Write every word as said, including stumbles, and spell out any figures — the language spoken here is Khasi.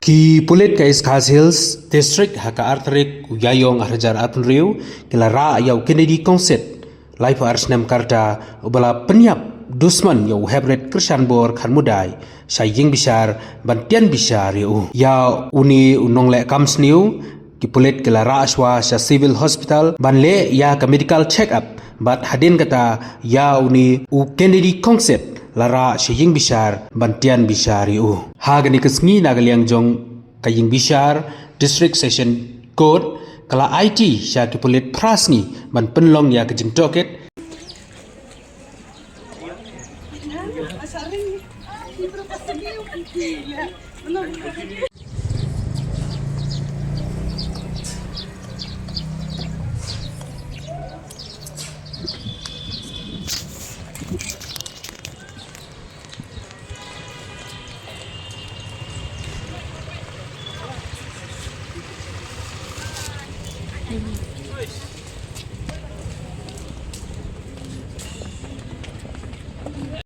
Ki pulit ka East Khasi Hills District ha ka ar tarik u Ïaïong ar hajar arphew hynriew ki la rah ïa u Kennedy Kongsit, laiphew ar snem ka rta, uba la pynïap dusmon ïa u Heprit Krishan Bor Khanmudai sha ïing bishar ban tian bishar ïa u. Ïa une u nongleh kam sniew ki pulit ki la rah shuwa sha Civil Hospital ban leh ïa ka medical check up, bad hadien kata ïa une u Kennedy Kongsit la rah sha ïing bishar ban tian bishar ïa u. Ha kane ka sngi na ka liang jong ka ïing bishar, District Session Court ka la aiti sha ki pulit phra sngi ban pynlong ïa ka jingtohkit.